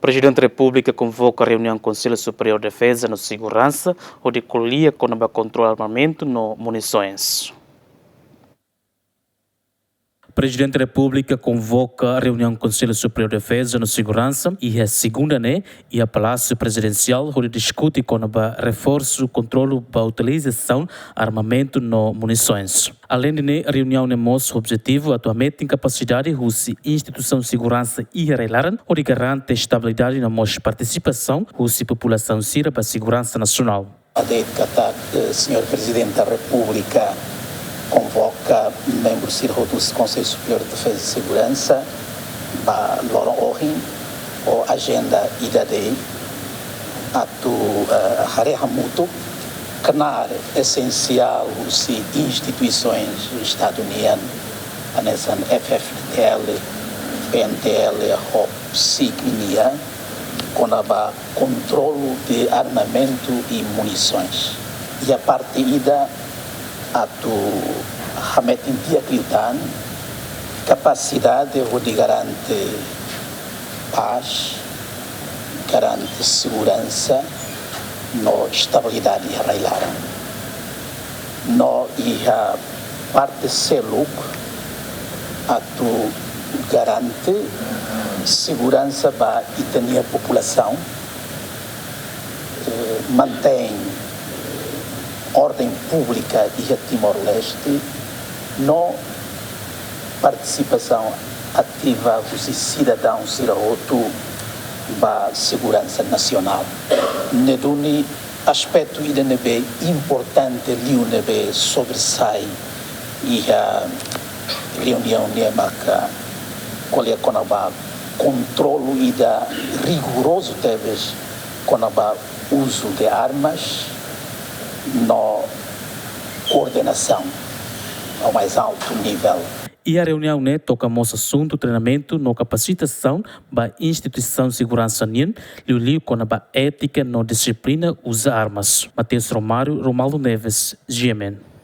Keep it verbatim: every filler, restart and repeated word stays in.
Prezidente Repúblika konvoka reuniaun Konsellu Superiór Defeza no Seguransa hodi ko'alia kona-ba kontrolu armamentu no munisoens. Prezidente Repúblika konvoka reuniaun Konsellu Superiór Defeza no Seguransa iha segunda ne'e iha Palásiu Prezidensiál hodi diskute kona-ba reforsu kontrolu ba utilizasaun armamentu no munisoens. Aleinde ne'e, reuniaun ne'e mós objetivu atu hametin kapasidade husi instituisaun seguransa iha rai-laran hodi garante estabilidade no mós partisipasaun husi populasaun sira ba seguransa nasionál. De'it katak, eh, Señór Prezidente da Repúblika konvoka membru sira hotu husi Konsellu Superiór de Defeza e Seguransa ba loron ohin ho ajenda ida de'it atu, eh, haree hamutuk knaar esensiál husi instituisoens Estadu nian, hanesan F F D T L, P N T L, ho SIG nian, kona-ba kontrolu de armamentu i munisoens. Iha parte ida atu hametin di'ak liután kapasidade hodi garante pás, garante seguransa no estabilidade iha rai-laran. No iha parte seluk atu garante seguransa ba ita-nia populasaun, eh, mantein orden públika iha Timor-Leste, no partisipasaun ativa husi sidadaun sira hotu ba seguransa nasionál. Ne'e duni aspetu ida ne'ebé importante liu ne'ebé sobresai iha reuniaun ne'e maka ko'alia kona-ba kontrolu ida rigorozu tebes kona-ba uzu de armas no koordenasaun ao mais alto nível. Iha reuniaun ne'e toka mós asuntu treinamentu no kapasitasaun ba instituisaun seguransa nian, liuliu kona-ba étika no dixiplina uza armas. Mateus Romário, Romualdo Neves, G M N.